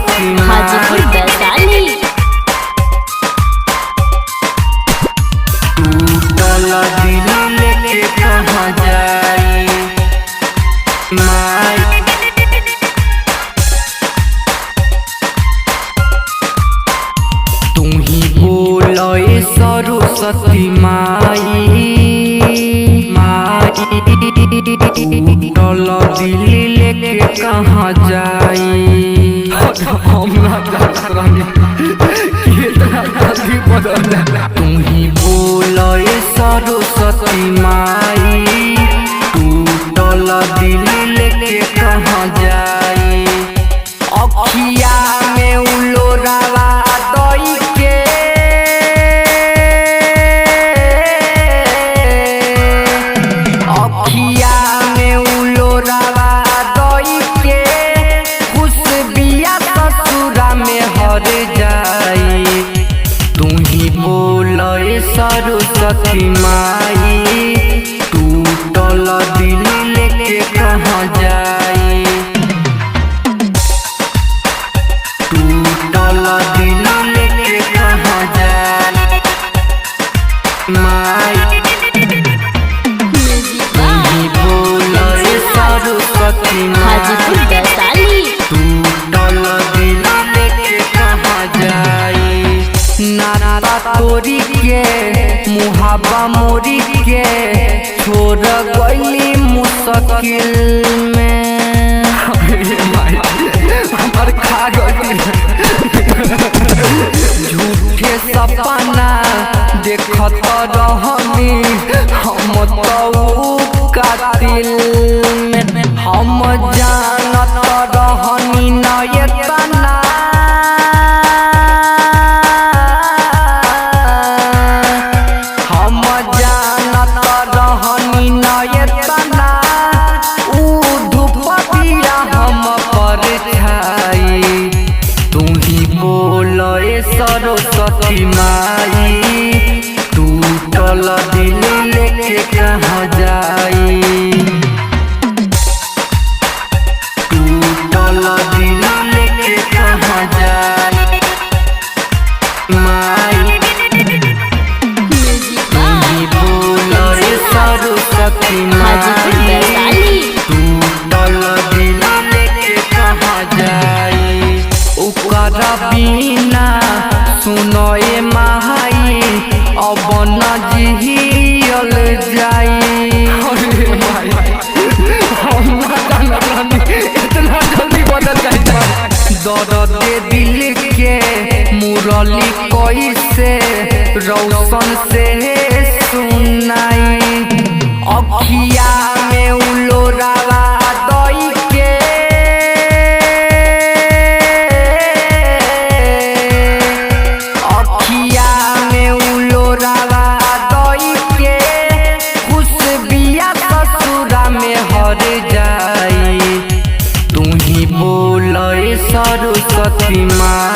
सरस्वती हाजीपुर माई। वैशाली। टूटल दिल लेके कहाँ जाई माई। तू ही बोल सरस्वती माई माई। टूटल दिल लेके कहाँ जाई। हम ना जानत रहनी कि इतना जल्दी बदल जाला। तू ही बोल सरस्वती माई, टूटल दिल लेके कहाँ जाई। अखिया में उलोरावा दई के, अखिया में उलोरावा दई के, खुश बिया ससुरा में हर जाई। तू ही बोल सरस्वती माई, टूटल दिल लेके कहाँ जाई। टूटल दिल लेके कहाँ जाई माई। म्यूजिक तू ही बाय बोल सरस्वती हाजीपुर माई, वैशाली। टूटल दिल लेके कहाँ जाई। नारा तोरी के मुहाबा मोरी के, छोड़ गईली मुश्किल में। अरे माई, हमार खा गइल। झूठे सपना देखत रहनी हम तो कातिल में। हम जानत रहनी न एतना, हम जानत रहनी न एतना, ऊ धूपतिया हम पर छाई। तू ही बोल सरस्वती माई, टूटल दिल लेके कहाँ जाई। टूटल दिल लेके कहाँ जाई माई। म्यूजिक तू बाय ही बोल सरस्वती हाजीपुर माई, वैशाली। टूटल दिल लेके कहाँ जाई। ओकरा बिना सुनए माई, अब न जियल जाई। अरे माई, हम ना जानत रहनी इतना जल्दी बदल जाई। दर्द दिल के मुरली कैसे रौशन से सुनाई। अखिया में उलोरावा दई के, अखिया में उलोरावा दई के, खुश बिया ससुरा में हर जाई। तू ही बोल सरस्वती माई।